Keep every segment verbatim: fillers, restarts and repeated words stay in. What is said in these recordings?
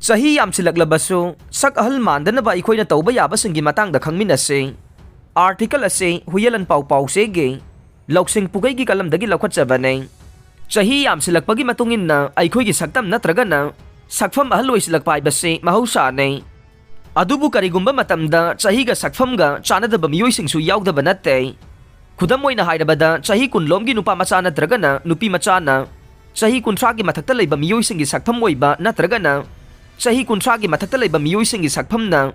ꯆꯍꯤ ꯌꯥꯝꯁꯤꯜꯂꯛꯂꯕꯁꯨ ꯁꯛ ꯑꯍꯜ ꯃꯥꯟꯗꯅꯕ ꯑꯩꯈꯣꯏꯅ ꯇꯧꯕ ꯌꯥꯕꯁꯤꯡꯒꯤ ꯃꯇꯥꯡꯗ ꯈꯪꯃꯤꯟꯅꯁꯤ꯫ ꯑꯥꯔꯇꯤꯀꯜ ꯑꯁꯤ ꯍꯨꯏꯌꯦꯂꯟ ꯄꯥꯎ ꯄꯥꯎꯆꯦꯒꯤ ꯂꯧꯁꯤꯡ ꯄꯨꯈꯩꯒꯤ ꯀꯂꯝꯗꯒꯤ ꯂꯧꯈꯠꯆꯕꯅꯤ꯫ ꯆꯍꯤ ꯌꯥꯝꯁꯤꯜꯂꯛꯄꯒꯤ ꯃꯇꯨꯡ ꯏꯟꯅ ꯑꯩꯈꯣꯏꯒꯤ ꯁꯛꯇꯝ ꯅꯠꯇ꯭ꯔꯒꯅ ꯁꯛꯐꯝ ꯑꯍꯜ ꯑꯣꯏꯁꯤꯜꯂꯛꯄ ꯍꯥꯏꯕꯁꯤ ꯃꯍꯧꯁꯥꯅꯤ꯫ ꯑꯗꯨꯕꯨ ꯀꯔꯤꯒꯨꯝꯕ ꯃꯇꯝꯗ ꯆꯍꯤꯒ ꯁꯛꯐꯝꯒ ꯆꯥꯟꯅꯗꯕ ꯃꯤꯑꯣꯏꯁꯤꯡꯁꯨ ꯌꯥꯎꯗꯕ ꯅꯠꯇꯦ꯫ ꯈꯨꯗꯝ ꯑꯣꯏꯅ ꯍꯥꯏꯔꯕꯗ, ꯆꯍꯤ ꯀꯨꯟꯂꯣꯝꯒꯤ ꯅꯨꯄꯥ ꯃꯆꯥ ꯅꯠꯇ꯭ꯔꯒꯅ ꯅꯨꯄꯤ ꯃꯆꯥꯅ ꯆꯍꯤ ꯀꯨꯟꯊ꯭ꯔꯥꯒꯤ ꯃꯊꯛꯇ ꯂꯩꯕ ꯃꯤꯑꯣꯏꯁꯤꯡꯒꯤ ꯁꯛꯐꯝ ꯑꯣꯏꯕ ꯅꯠꯇ꯭ꯔꯒꯅ ꯆꯍꯤ ꯀꯨꯟꯊ꯭ꯔꯥꯒꯤ ꯃꯊꯛꯇ ꯂꯩꯕ ꯃꯤꯑꯣꯏꯁꯤꯡꯒꯤ ꯁꯛꯐꯝꯅ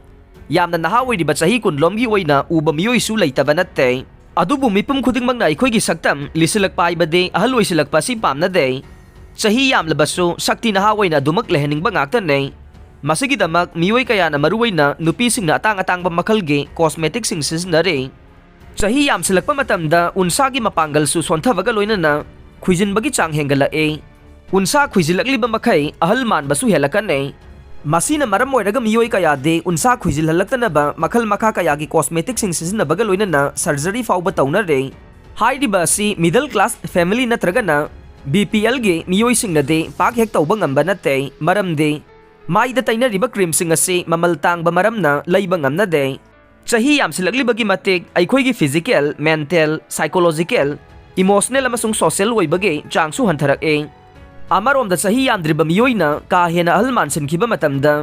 ꯌꯥꯝꯅ ꯅꯍꯥ ꯑꯣꯏꯔꯤꯕ ꯆꯍꯤ ꯀꯨꯟꯂꯣꯝꯒꯤ ꯑꯣꯏꯅ ꯎꯕ ꯃꯤꯑꯣꯏꯁꯨ ꯂꯩꯇꯕ ꯅꯠꯇꯦ꯫ ꯑꯗꯨꯕꯨ ꯃꯤꯄꯨꯝ ꯈꯨꯗꯤꯡꯃꯛꯅ ꯑꯩꯈꯣꯏꯒꯤ ꯁꯛꯇꯝ ꯂꯤꯁꯤꯜꯂꯛꯄ ꯍꯥꯏꯕꯗꯤ ꯑꯍꯜ ꯑꯣꯏꯁꯤꯜꯂꯛꯄ ꯑꯁꯤ ꯄꯥꯝꯅꯗꯦ꯫ ꯆꯍꯤ ꯌꯥꯝꯂꯕꯁꯨ ꯁꯛꯇꯤ ꯅꯍꯥ ꯑꯣꯏꯅ ꯑꯗꯨꯃꯛ ꯂꯩꯍꯟꯅꯤꯡꯕ ꯉꯥꯛꯇꯅꯤ꯫ ꯃꯁꯤꯒꯤꯗꯃꯛ ꯃꯤꯑꯣꯏ ꯀꯌꯥꯅ, ꯃꯔꯨꯑꯣꯏꯅ ꯅꯨꯄꯤꯁꯤꯡꯅ, ꯑꯇꯥꯡ ꯑꯇꯥꯡꯕ ꯃꯈꯜꯒꯤ ꯀꯣꯁꯃꯦꯇꯤꯛꯁꯤꯡ ꯁꯤꯖꯤꯟꯅꯔꯤ꯫ ꯆꯍꯤ ꯌꯥꯝꯁꯤꯜꯂꯛꯄ ꯃꯇꯝꯗ ꯎꯟꯁꯥꯒꯤ ꯃꯄꯥꯡꯒꯜꯁꯨ ꯁꯣꯟꯊꯕꯒ ꯂꯣꯏꯅꯅ ꯈꯨꯏꯖꯤꯟꯕꯒꯤ ꯆꯥꯡ ꯍꯦꯟꯒꯠꯂꯛꯏ꯫ ꯎꯟꯁꯥ ꯈꯨꯏꯖꯤꯜꯂꯛꯂꯤꯕ ꯃꯈꯩ ꯑꯍꯜ ꯃꯥꯟꯕꯁꯨ ꯍꯦꯜꯂꯛꯀꯅꯤ꯫ ꯃꯁꯤꯅ ꯃꯔꯝ ꯑꯣꯏꯔꯒ ꯃꯤꯑꯣꯏ ꯀꯌꯥꯗꯤ ꯎꯟꯁꯥ ꯈꯨꯏꯖꯤꯜꯍꯜꯂꯛꯇꯅꯕ ꯃꯈꯜ ꯃꯈꯥ ꯀꯌꯥꯒꯤ ꯀꯣꯁꯃꯦꯇꯤꯛꯁꯤꯡ ꯁꯤꯖꯤꯟꯅꯕꯒ ꯂꯣꯏꯅꯅ ꯁꯔꯖꯔꯤ ꯐꯥꯎꯕ ꯇꯧꯅꯔꯦ꯫ ꯍꯥꯏꯔꯤꯕ ꯑꯁꯤ ꯃꯤꯗꯜ ꯀ꯭ꯂꯥꯁ ꯐꯦꯃꯤꯂꯤ ꯅꯠꯇ꯭ꯔꯒꯅ ꯕꯤ ꯄꯤ ꯑꯦꯜꯒꯤ ꯃꯤꯑꯣꯏꯁꯤꯡꯅꯗꯤ ꯄꯥꯛ ꯍꯦꯛ ꯇꯧꯕ ꯉꯝꯕ ꯅꯠꯇꯦ, ꯃꯔꯝꯗꯤ ꯃꯥꯏꯗ ꯇꯩꯅꯔꯤꯕ ꯀ꯭ꯔꯤꯝꯁꯤꯡ ꯑꯁꯤ ꯃꯃꯜ ꯇꯥꯡꯕ ꯃꯔꯝꯅ ꯂꯩꯕ ꯉꯝꯅꯗꯦ꯫ ꯆꯍꯤ ꯌꯥꯝꯁꯤꯜꯂꯛꯂꯤꯕꯒꯤ ꯃꯇꯤꯛ ꯑꯩꯈꯣꯏꯒꯤ ꯐꯤꯖꯤꯀꯦꯜ, ꯃꯦꯟꯇꯦꯜ, ꯁꯥꯏꯀꯣꯂꯣꯖꯤꯀꯦꯜ, ꯏꯃꯣꯁꯅꯦꯜ ꯑꯃꯁꯨꯡ ꯁꯣꯁꯤꯌꯦꯜ ꯑꯣꯏꯕꯒꯤ ꯆꯥꯡꯁꯨ ꯍꯟꯊꯔꯛꯏ꯫ ꯑꯃꯔꯣꯝꯗ, ꯆꯍꯤ ꯌꯥꯝꯗ꯭ꯔꯤꯕ ꯃꯤꯑꯣꯏꯅ ꯀꯥ ꯍꯦꯟꯅ ꯑꯍꯜ ꯃꯥꯟꯁꯤꯟꯈꯤꯕ ꯃꯇꯝꯗ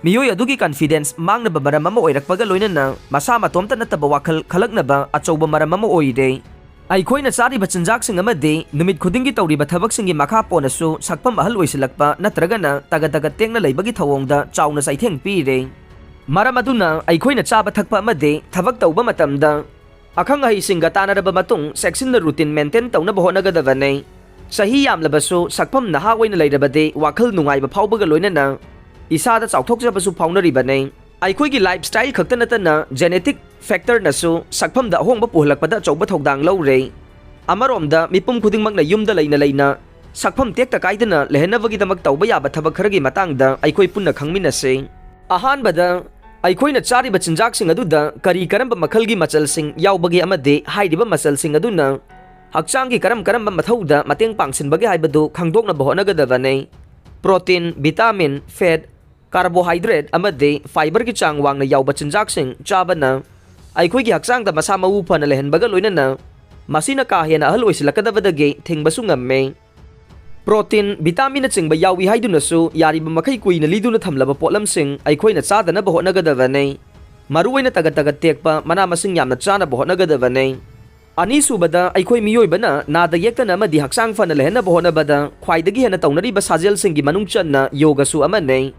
ꯃꯤꯑꯣꯏ ꯑꯗꯨꯒꯤ ꯀꯟꯐꯤꯗꯦꯟꯁ ꯃꯥꯡꯅꯕ ꯃꯔꯝ ꯑꯃ ꯑꯣꯏꯔꯛꯄꯒ ꯂꯣꯏꯅꯅ ꯃꯁꯥ ꯃꯇꯣꯝꯇ ꯅꯠꯇꯕ ꯋꯥꯈꯜ ꯈꯜꯂꯛꯅꯕ ꯑꯆꯧꯕ ꯃꯔꯝ ꯑꯃ ꯑꯣꯏꯔꯦ꯫ ꯑꯩꯈꯣꯏꯅ ꯆꯥꯔꯤꯕ ꯆꯤꯟꯖꯥꯛꯁꯤꯡ ꯑꯃꯗꯤ ꯅꯨꯃꯤꯠ ꯈꯨꯗꯤꯡꯒꯤ ꯇꯧꯔꯤꯕ ꯊꯕꯛꯁꯤꯡꯒꯤ ꯃꯈꯥ ꯄꯣꯟꯅꯁꯨ ꯁꯛꯐꯝ ꯑꯍꯜ ꯑꯣꯏꯁꯤꯜꯂꯛꯄ ꯅꯠꯇ꯭ꯔꯒꯅ ꯇꯒꯠ ꯇꯒꯠ ꯇꯦꯛꯅ ꯂꯩꯕꯒꯤ ꯊꯧꯑꯣꯡꯗ ꯆꯥꯎꯅ ꯆꯩꯊꯦꯡ ꯄꯤꯔꯦ꯫ ꯃꯔꯝ ꯑꯗꯨꯅ ꯑꯩꯈꯣꯏꯅ ꯆꯥꯕ ꯊꯛꯄ ꯑꯃꯗꯤ ꯊꯕꯛ ꯇꯧꯕ ꯃꯇꯝꯗ ꯑꯈꯪ ꯑꯍꯩꯁꯤꯡꯒ ꯇꯥꯟꯅꯔꯕ ꯃꯇꯨꯡ ꯆꯦꯛꯁꯤꯟꯅ ꯔꯨꯇꯤꯟ ꯃꯦꯟꯇꯦꯟ ꯇꯧꯅꯕ ꯍꯣꯠꯅꯒꯗꯕꯅꯤ꯫ ꯆꯍꯤ ꯌꯥꯝꯂꯕꯁꯨ ꯁꯛꯐꯝ ꯅꯍꯥ ꯑꯣꯏꯅ ꯂꯩꯔꯕꯗꯤ ꯋꯥꯈꯜ ꯅꯨꯡꯉꯥꯏꯕ ꯐꯥꯎꯕꯒ ꯂꯣꯏꯅꯅ ꯏꯁꯥꯗ ꯆꯥꯎꯊꯣꯛꯆꯕꯁꯨ ꯐꯥꯎꯅꯔꯤꯕꯅꯤ꯫ ꯑꯩꯈꯣꯏꯒꯤ ꯂꯥꯏꯐ ꯁ꯭ꯇꯥꯏꯜ ꯈꯛꯇ ꯅꯠꯇꯅ ꯖꯦꯅꯦꯇꯤꯛ ꯐꯦꯛꯇꯔꯅꯁꯨ ꯁꯛꯐꯝꯗ ꯑꯍꯣꯡꯕ ꯄꯨꯍꯜꯂꯛꯄꯗ ꯑꯆꯧꯕ ꯊꯧꯗꯥꯡ ꯂꯧꯔꯦ꯫ ꯑꯃꯔꯣꯝꯗ, ꯃꯤꯄꯨꯝ ꯈꯨꯗꯤꯡꯃꯛꯅ ꯌꯨꯝꯗ ꯂꯩꯅ ꯂꯩꯅ ꯁꯛꯐꯝ ꯇꯦꯛꯇ ꯀꯥꯏꯗꯅ ꯂꯩꯍꯟꯅꯕꯒꯤꯗꯃꯛ ꯇꯧꯕ ꯌꯥꯕ ꯊꯕꯛ ꯈꯔꯒꯤ ꯃꯇꯥꯡꯗ ꯑꯩꯈꯣꯏ ꯄꯨꯟꯅ ꯈꯪꯃꯤꯟꯅꯁꯤ꯫ ꯑꯍꯥꯟꯕꯗ, ꯑꯩꯈꯣꯏꯅ ꯆꯥꯔꯤꯕ ꯆꯤꯟꯖꯥꯛꯁꯤꯡ ꯑꯗꯨꯗ ꯀꯔꯤ ꯀꯔꯝꯕ ꯃꯈꯜꯒꯤ ꯃꯆꯜꯁꯤꯡ ꯌꯥꯎꯕꯒꯦ ꯑꯃꯗꯤ ꯍꯥꯏꯔꯤꯕ ꯃꯆꯜꯁꯤꯡ ꯑꯗꯨꯅ ꯍꯛꯆꯥꯡꯒꯤ ꯀꯔꯝ ꯀꯔꯝꯕ ꯃꯊꯧꯗ ꯃꯇꯦꯡ ꯄꯥꯡꯁꯤꯟꯕꯒꯦ ꯍꯥꯏꯕꯗꯨ ꯈꯪꯗꯣꯛꯅꯕ ꯍꯣꯠꯅꯒꯗꯕꯅꯤ꯫ ꯄ꯭ꯔꯣꯇꯤꯟ, ꯚꯤꯇꯥꯃꯤꯟ, ꯐꯦꯠ, carbohydrate ꯑꯃꯗꯤ fiberꯒꯤ ꯆꯥꯡ ꯋꯥꯡꯅ ꯌꯥꯎꯕ ꯆꯤꯟꯖꯥꯛꯁꯤꯡ ꯆꯥꯕꯅ ꯑꯩꯈꯣꯏꯒꯤ ꯍꯛꯆꯥꯡꯗ ꯃꯁꯥ ꯃꯎ ꯐꯅ ꯂꯩꯍꯟꯕꯒ ꯂꯣꯏꯅꯅ ꯃꯁꯤꯅ ꯀꯥ ꯍꯦꯟꯅ ꯑꯍꯜ ꯑꯣꯏꯁꯤꯜꯂꯛꯀꯗꯕꯗꯒꯤ ꯊꯤꯡꯕꯁꯨ ꯉꯝꯃꯤ꯫ Protein, vitaminꯅꯆꯤꯡꯕ ꯌꯥꯎꯏ ꯍꯥꯏꯗꯨꯅꯁꯨ ꯌꯥꯔꯤꯕ ꯃꯈꯩ ꯀꯨꯏꯅ ꯂꯤꯗꯨꯅ ꯊꯝꯂꯕ ꯄꯣꯠꯂꯝꯁꯤꯡ ꯑꯩꯈꯣꯏꯅ ꯆꯥꯗꯅꯕ ꯍꯣꯠꯅꯒꯗꯕꯅꯤ꯫ ꯃꯔꯨꯑꯣꯏꯅ ꯇꯒꯠ ꯇꯒꯠ ꯇꯦꯛꯄ ꯃꯅꯥ ꯃꯁꯤꯡ ꯌꯥꯝꯅ ꯆꯥꯅꯕ ꯍꯣꯠꯅꯒꯗꯕꯅꯤ꯫ ꯑꯅꯤꯁꯨꯕꯗ, ꯑꯩꯈꯣꯏ ꯃꯤꯑꯣꯏꯕꯅ ꯅꯥꯗ ꯌꯦꯛꯇꯅ ꯑꯃꯗꯤ ꯍꯛꯆꯥꯡ ꯐꯅ ꯂꯩꯍꯟꯅꯕ ꯍꯣꯠꯅꯕꯗ ꯈ꯭ꯋꯥꯏꯗꯒꯤ ꯍꯦꯟꯅ ꯇꯧꯅꯔꯤꯕ ꯁꯥꯖꯦꯜꯁꯤꯡꯒꯤ ꯃꯅꯨꯡ ꯆꯟꯅ ꯌꯣꯒꯁꯨ ꯑꯃꯅꯤ꯫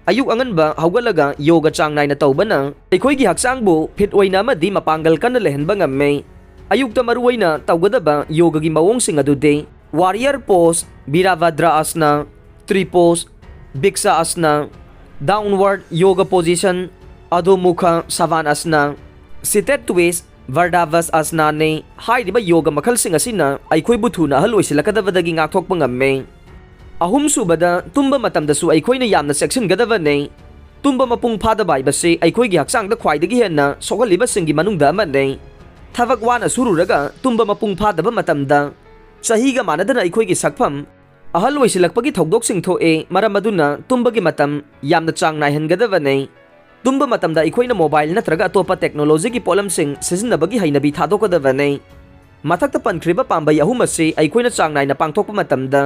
ꯑꯌꯨꯛ ꯑꯉꯟꯕ ꯍꯧꯒꯠꯂꯒ ꯌꯣꯒ ꯆꯥꯡ ꯅꯥꯏꯅ ꯇꯧꯕꯅ ꯑꯩꯈꯣꯏꯒꯤ ꯍꯛꯆꯥꯡꯕꯨ fit ꯑꯣꯏꯅ ꯑꯃꯗꯤ ꯃꯄꯥꯡꯒꯜ ꯀꯟꯅ ꯂꯩꯍꯟꯕ ꯉꯝꯃꯤ꯫ ꯑꯌꯨꯛꯇ ꯃꯔꯨꯑꯣꯏꯅ ꯇꯧꯒꯗꯕ ꯌꯣꯒꯒꯤ ꯃꯑꯣꯡꯁꯤꯡ ꯑꯗꯨꯗꯤ warrior pose, Virabhadra Asana, tree pose, Bhiksha Asana, downward yoga position, Adho Mukha Svanasana, seated twist, Vardhavas Asanani꯫ ꯍꯥꯏꯔꯤꯕ ꯌꯣꯒ ꯃꯈꯜꯁꯤꯡ ꯑꯁꯤꯅ ꯑꯩꯈꯣꯏꯕꯨ ꯊꯨꯅ ꯑꯍꯜ ꯑꯣꯏꯁꯤꯜꯂꯛꯀꯗꯕꯗꯒꯤ ꯉꯥꯛꯊꯣꯛꯄ ꯉꯝꯃꯤ꯫ ꯑꯍꯨꯝꯁꯨꯕꯗ, ꯇꯨꯝꯕ ꯃꯇꯝꯗꯁꯨ ꯑꯩꯈꯣꯏꯅ ꯌꯥꯝꯅ ꯆꯦꯛꯁꯤꯟꯒꯗꯕꯅꯤ꯫ ꯇꯨꯝꯕ ꯃꯄꯨꯡ ꯐꯥꯗꯕ ꯍꯥꯏꯕꯁꯤ ꯑꯩꯈꯣꯏꯒꯤ ꯍꯛꯆꯥꯡꯗ ꯈ꯭ꯋꯥꯏꯗꯒꯤ ꯍꯦꯟꯅ ꯁꯣꯛꯍꯜꯂꯤꯕꯁꯤꯡꯒꯤ ꯃꯅꯨꯡꯗ ꯑꯃꯅꯤ꯫ ꯊꯕꯛ ꯋꯥꯅ ꯁꯨꯔꯨꯔꯒ ꯇꯨꯝꯕ ꯃꯄꯨꯡ ꯐꯥꯗꯕ ꯃꯇꯝꯗ, ꯆꯍꯤꯒ ꯃꯥꯟꯅꯗꯅ ꯑꯩꯈꯣꯏꯒꯤ ꯁꯛꯐꯝ, ꯑꯍꯜ ꯑꯣꯏꯁꯤꯜꯂꯛꯄꯒꯤ ꯊꯧꯗꯣꯛꯁꯤꯡ ꯊꯣꯛꯏ꯫ ꯃꯔꯝ ꯑꯗꯨꯅ ꯇꯨꯝꯕꯒꯤ ꯃꯇꯝ ꯌꯥꯝꯅ ꯆꯥꯡ ꯅꯥꯏꯍꯟꯒꯗꯕꯅꯤ꯫ ꯇꯨꯝꯕ ꯃꯇꯝꯗ ꯑꯩꯈꯣꯏꯅ mobile ꯅꯠꯇ꯭ꯔꯒ ꯑꯇꯣꯞꯄ technologyꯒꯤ ꯄꯣꯠꯂꯝꯁꯤꯡ ꯁꯤꯖꯤꯟꯅꯕꯒꯤ ꯍꯩꯅꯕꯤ ꯊꯥꯗꯣꯛꯀꯗꯕꯅꯤ꯫ ꯃꯊꯛꯇ ꯄꯟꯈ꯭ꯔꯤꯕ ꯄꯥꯝꯕꯩ ꯑꯍꯨꯝ ꯑꯁꯤ ꯑꯩꯈꯣꯏꯅ ꯆꯥꯡ ꯅꯥꯏꯅ ꯄꯥꯡꯊꯣꯛꯄ ꯃꯇꯝꯗ,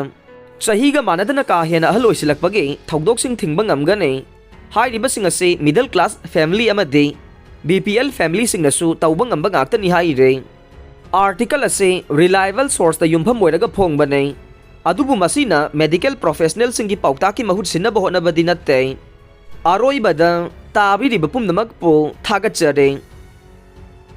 ꯆꯍꯤꯒ ꯃꯥꯟꯅꯗꯅ ꯀꯥ ꯍꯦꯟꯅ ꯑꯍꯜ ꯑꯣꯏꯁꯤꯜꯂꯛꯄꯒꯤ ꯊꯧꯗꯣꯛꯁꯤꯡ ꯊꯤꯡꯕ ꯉꯝꯒꯅꯤ꯫ ꯍꯥꯏꯔꯤꯕꯁꯤꯡ ꯑꯁꯤ middle class family ꯑꯃꯗꯤ BPL familyꯁꯤꯡꯅꯁꯨ ꯇꯧꯕ ꯉꯝꯕ ꯉꯥꯛꯇꯅꯤ ꯍꯥꯏꯔꯤ꯫ Article ꯑꯁꯤ reliable sourceꯇ ꯌꯨꯝꯐꯝ ꯑꯣꯏꯔꯒ ꯐꯣꯡꯕꯅꯤ, ꯑꯗꯨꯕꯨ ꯃꯁꯤꯅ medical professionalꯁꯤꯡꯒꯤ ꯄꯥꯎꯇꯥꯛꯀꯤ ꯃꯍꯨꯠ ꯁꯤꯟꯅꯕ ꯍꯣꯠꯅꯕꯗꯤ ꯅꯠꯇꯦ꯫ ꯑꯔꯣꯏꯕꯗ, ꯇꯥꯕꯤꯔꯤꯕ ꯄꯨꯝꯅꯃꯛꯄꯨ ꯊꯥꯒꯠꯆꯔꯤ꯫